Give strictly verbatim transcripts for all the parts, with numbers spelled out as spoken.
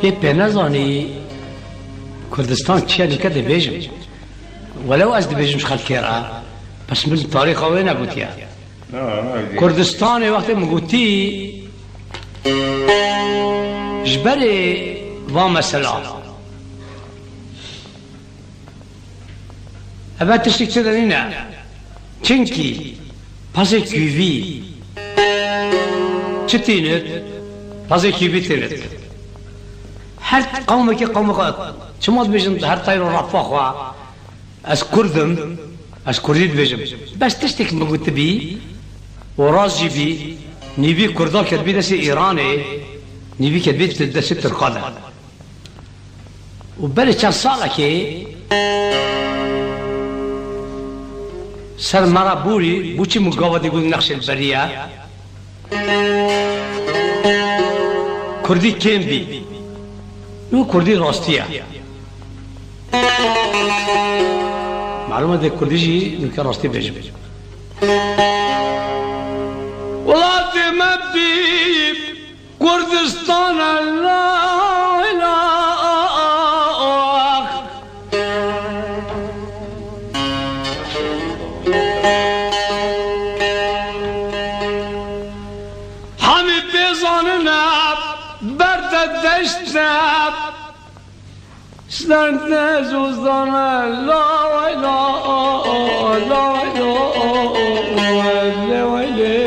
Yê pê nezanî Kurdistan çi ye, nûke dibêjim. Welew ez dibêjim ji xelkê re, bes min tarîxa wê negotiye. Ha, ha, Kurdistanê wextê min gotî, ji berê van mesela. Eve tiştek çi de nîne. Çinkî pezê kûvî çi tînit? Pezê kûvî tînit. Her qewmekî qewmê xwe. Çima dibêjin her tayro refa xwe? Ez Kurd im, ez Kurdî dibêjim. Bes tiştek min gotibî û rast jî bî, nîvî Kurda ketibî destê Îranê, nîvî ketibî destê Tirka de. Û berê çend salekê ser me re borî, bo çi min gava dî got nexşê li berî ye? Kurdî kêm bî. Nû Kurdî rastî ye. Malûm e dê Kurdî jî nûke rastî bêjim. Welatê me bî. Kurdistan e, lay lay. Hemî pê zanine, berde deşte. Serdez û zane, laway la, laway la, leway lê.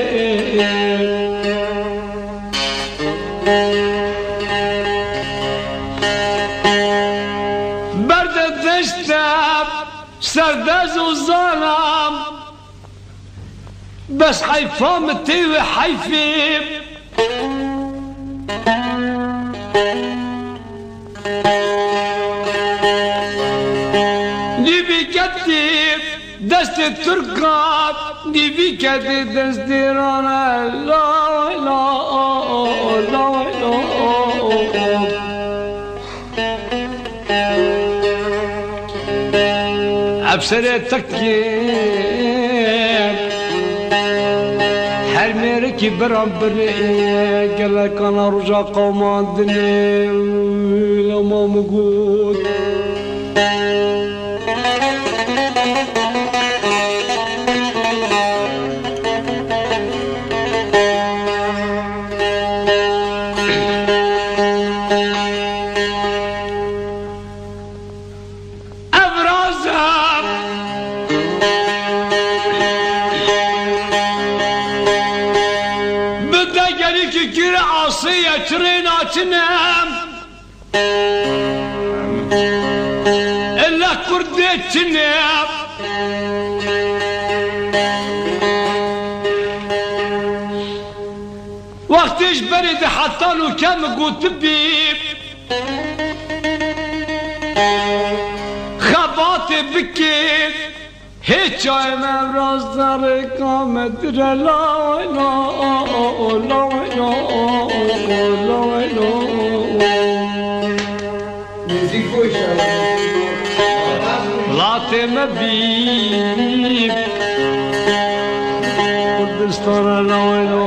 Berde deşte, serdez û zane. Bes heyfa min tê wê heyfê. Nîvî ketî destê Tirkan, nîvî ketî destê Îranê. La la la la. Ev serê tekê her mêrekî beran birê, gelekana roja qewman dinê, lema min got. Ev raz e. Bi degerî ki kire asê ye, çirê naçine. Ella Kurdê çine. Wextê ji berê de heta nûke min gotibî, xebatê bikê, hê çayê me rast zerrê ka me dire, laway la, laway la, laway la. Nêzîk bû inşallah. Latê me bî. Kurdistan e, laway la.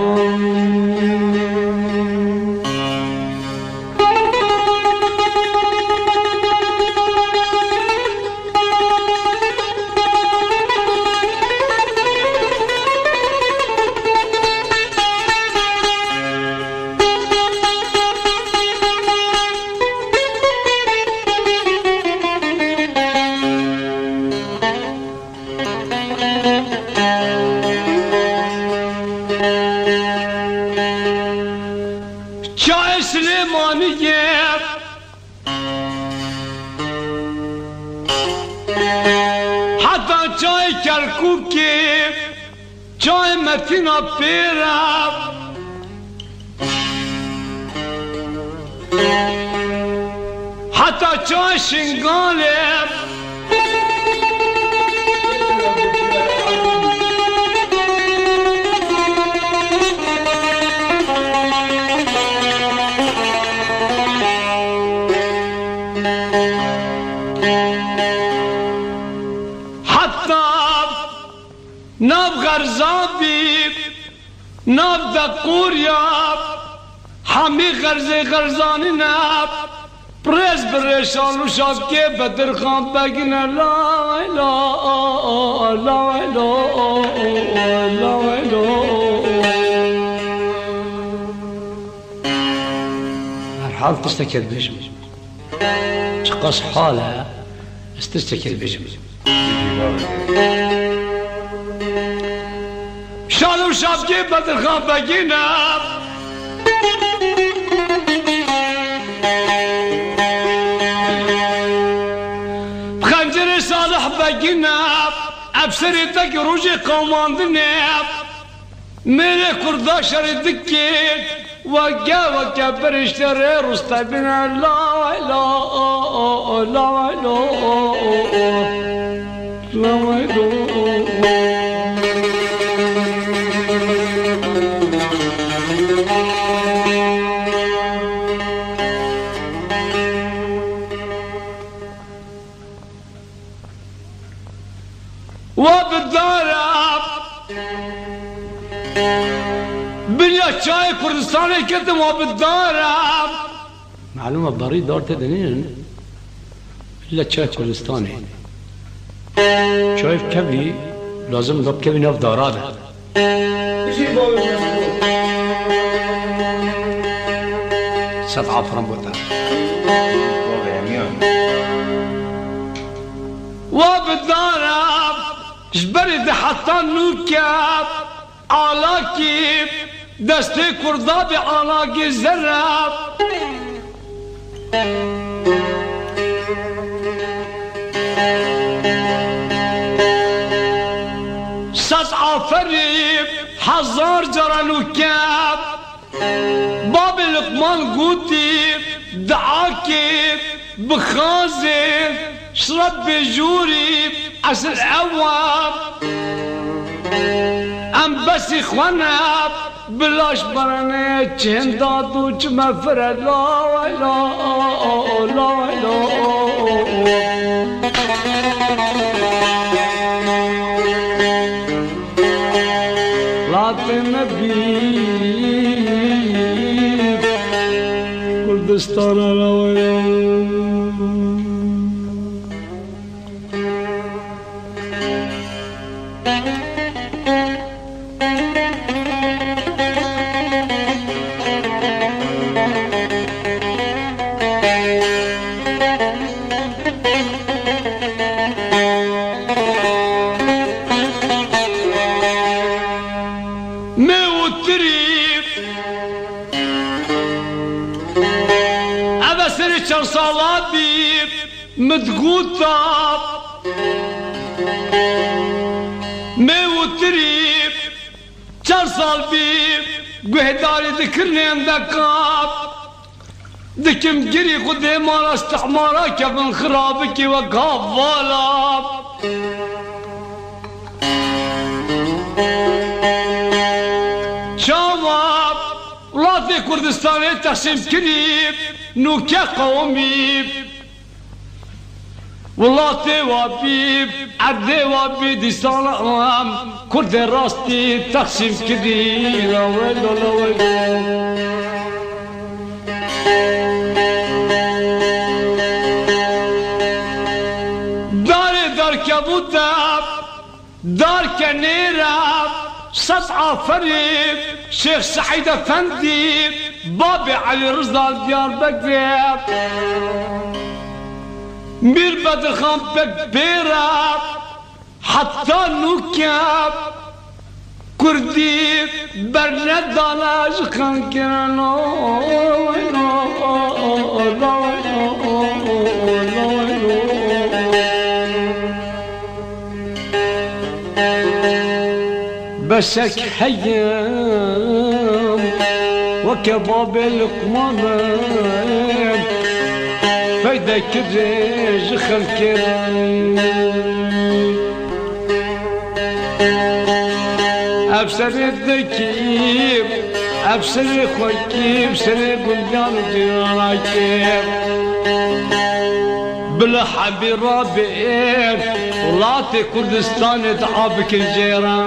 Çayê Silêmaniyê heta çayê Kerkûkê, çayê Metîna Pêre, heta çayê Şingalê. Heta nav xerzan bî, nav deqûriya, hemî xerzê xerzanî ne, rêz bi rêşan û şavkê Bedirxan Begî ne, lay la, lay la, lay la. Her hal tiştekê dibêjim. Çiqas hal e, ez tiştekê dibêjim. Şal û şavkê Bedirxan Begî ne, bi xencerê Salih Begî ne, efserê te ki rojê qewmandinê. Mêrê kurda şerê dikê, weke weke berişte rê rûste bîne, lay la, lay la, lay la. Wa bi dara binya çayê Kurdistanê ketim, wa bi dara. Malûm e, berî dar tê de nînin. Îlle çayê Kurdistanê. Çayê kevî, lazim da bikevî nav dara de. Sed afirin bo te. Wa bi dara, ji berê de heta nûke alakî, destê kurda bi alakî zerre. Sed aferî hezar cara nûke. Babê Luqman gotî, duakê bixazê, şireb bêjûrî, esil ewa. Em besî xwe ne, bi laş berene çinda tu çi me fire, lay la, lay la. Latê me bî Kurdistana rawaya. Mê û tirî, ev e serê çend sala bî, min diguta, mê û tirî, çar sal bî, guhdarî dikirnên de kap. Dikim girî xwe dê mala istihmara kevin xirabikî wek havala. Çawa welatê Kurdistanê teqsîm kirî, nûke qewimî. Welatê wa bî, erdê wa bî, dîsana em Kurdê rastî teqsîm kirî. Lawê lo, lawê lo. Darê darkebû te, darke nêre, sed aferî Şêx Seîd Efendî, babê Elî Riza li Diyarbekirê. Mîr Bedirxan Beg Pêre, heta nûke Kurdî bernedane ji xenkirina. Beşek heyim, weke babê Luqmanim, feyde kirê ji xelkê. Ev serê dekî, ev serê xwekî, serê gundan û cîranakê. Hebî Rabî êr, welatê Kurdistanê dua bikin jê re.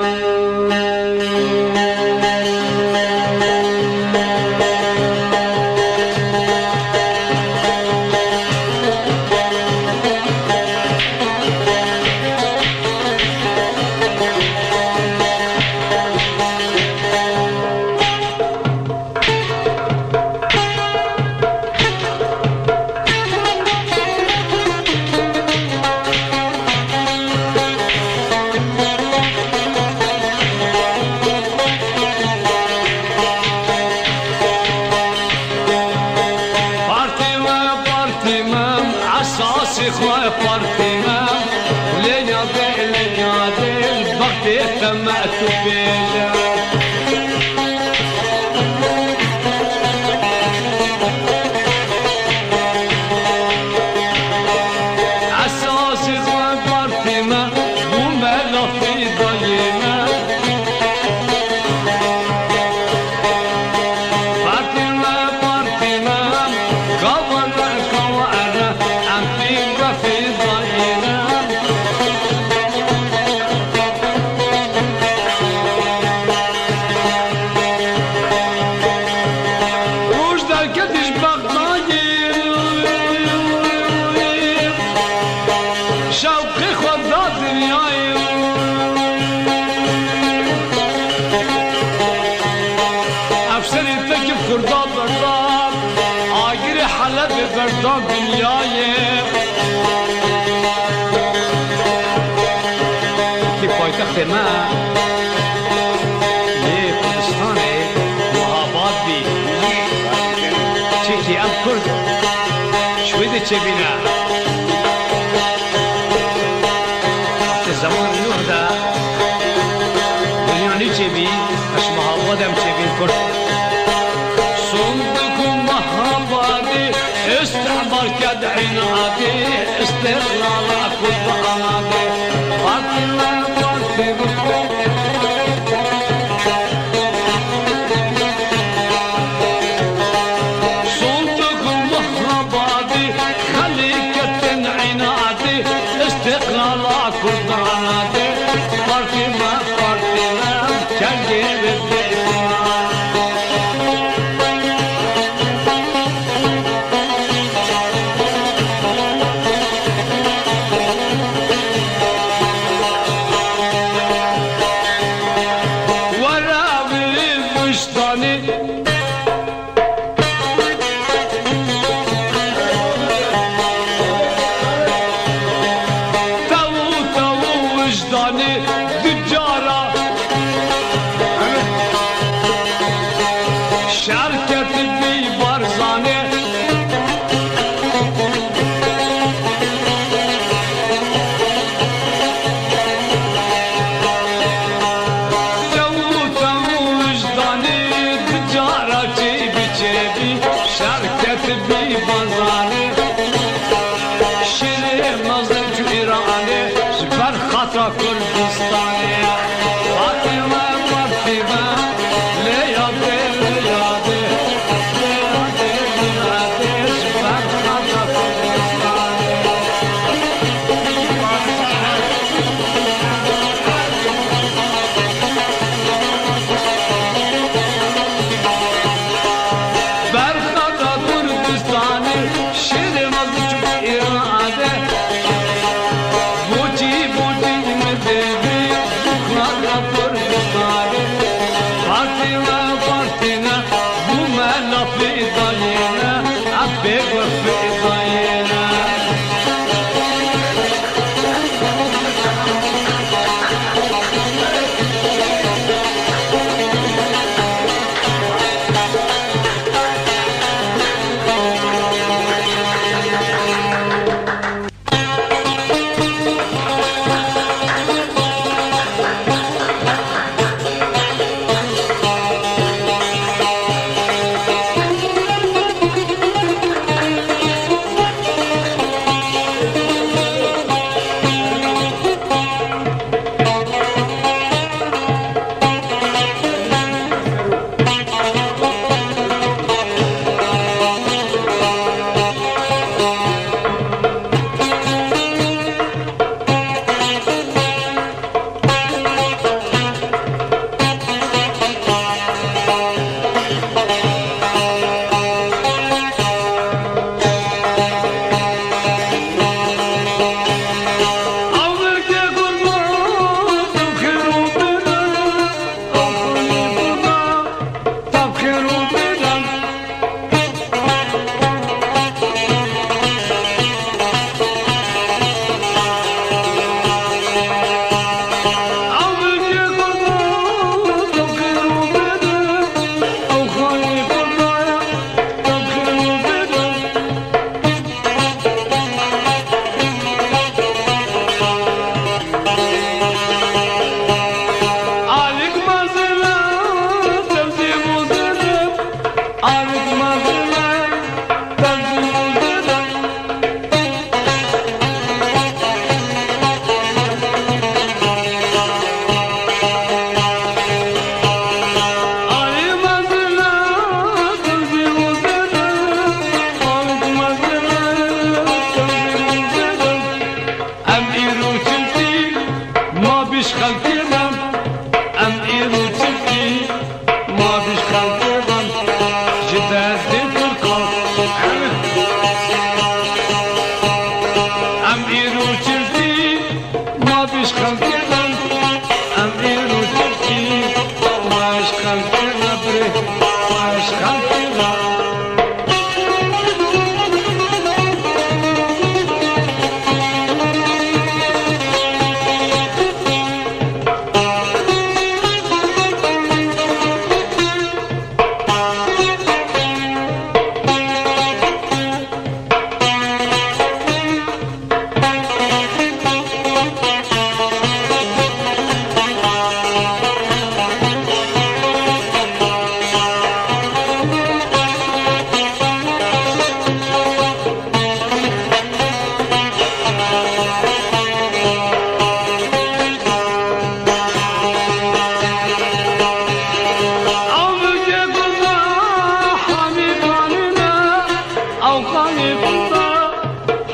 Partî me, partî me, esasî xwe partî me. Lê yadê, lê yadê, bextê te me tu bêje. Esasî xwe partî me, bû me lafî dayê me. Partî me, partî me, kawere, kawere, em pî we fî dayê me. Roj derketî ji Bexdayê, şewqê xwe da dinyayê. Ev serê te ki Kurda berda, agirê Helebê berda dinyayê. Ki paytextê me yê Kurdistanê Mehabad bî. Çimkî em Kurd ji wê de çêbîne. Di zemanê Nuh de dinya nî çêbî, ji Mehabad em çêbîn Kurd. Sondik û Mehabadê, îstîhbar ked înadê, îstîqlala Kurd anadê. Partî me, partî me. Sondik û Mehabadê, xelî ketin înadê, îstîqlala Kurdan adê. Partî me, partî me, kengê bi bêtina.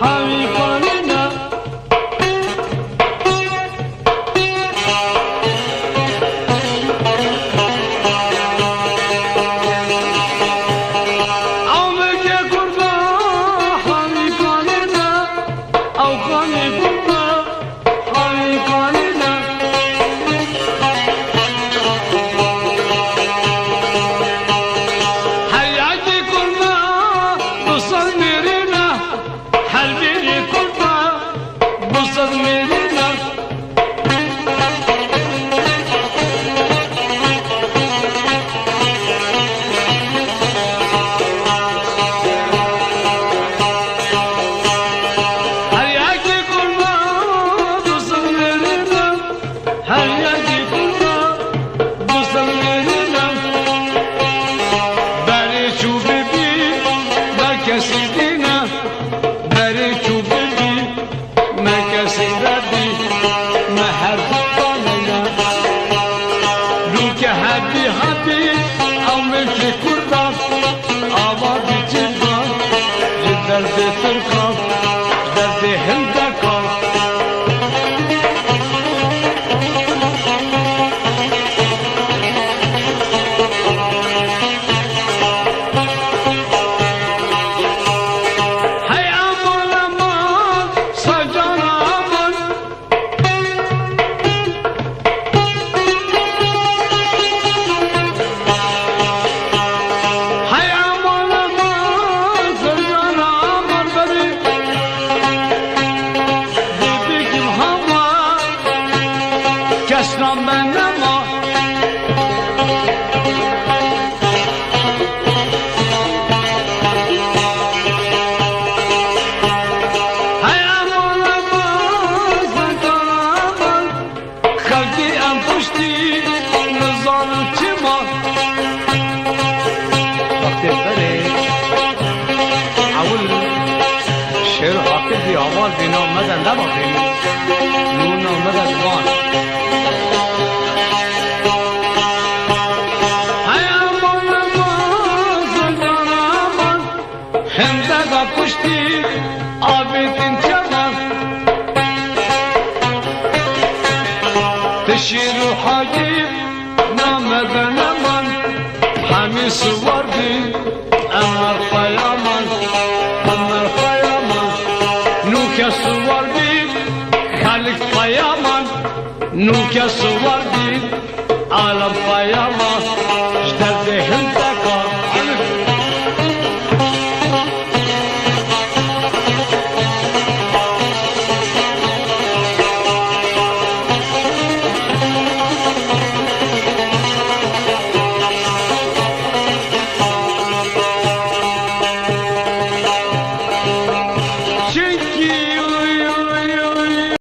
Hevî kanî ne. Ew milkê kurda hevî kanî ne. Ew kanî kurda hevî kanî ne. Her yekî kurda du sed mêrî ne. Her bîrî kurda du sed mêrî ne. Her yekî kurda du sed mêrî ne. Her yekî kurda du sed mêrî ne. Berê çû bibî, ber kesî dîne. Berê çû bibî, me kesî vebî, me her du taneyne. Lûke hebî hebî, ew milkê kurda, ava bî cîda, ji derdê tirka, derdê hindeka. Hey aman aman, Secan aman. Hey aman aman, Secan aman beri. Dedik hava, kesna ben nema. Hey aman aman, Secan aman. Xelkê em piştî nizanin çima. Wextê berê ewil şêr haqî bî, awaz bî, nav me de nebaqî. Nû nav me de diwan. Hey aman aman, Secan aman. Hindega piştî avêtin çavan. Ti şîr û hacî name de neman. Hemî siwar bî, Emer Peyaman, Emer Peyaman. Nûke siwar bî, Xelik Peyaman. Nûke siwar bî, Alem Peyaman.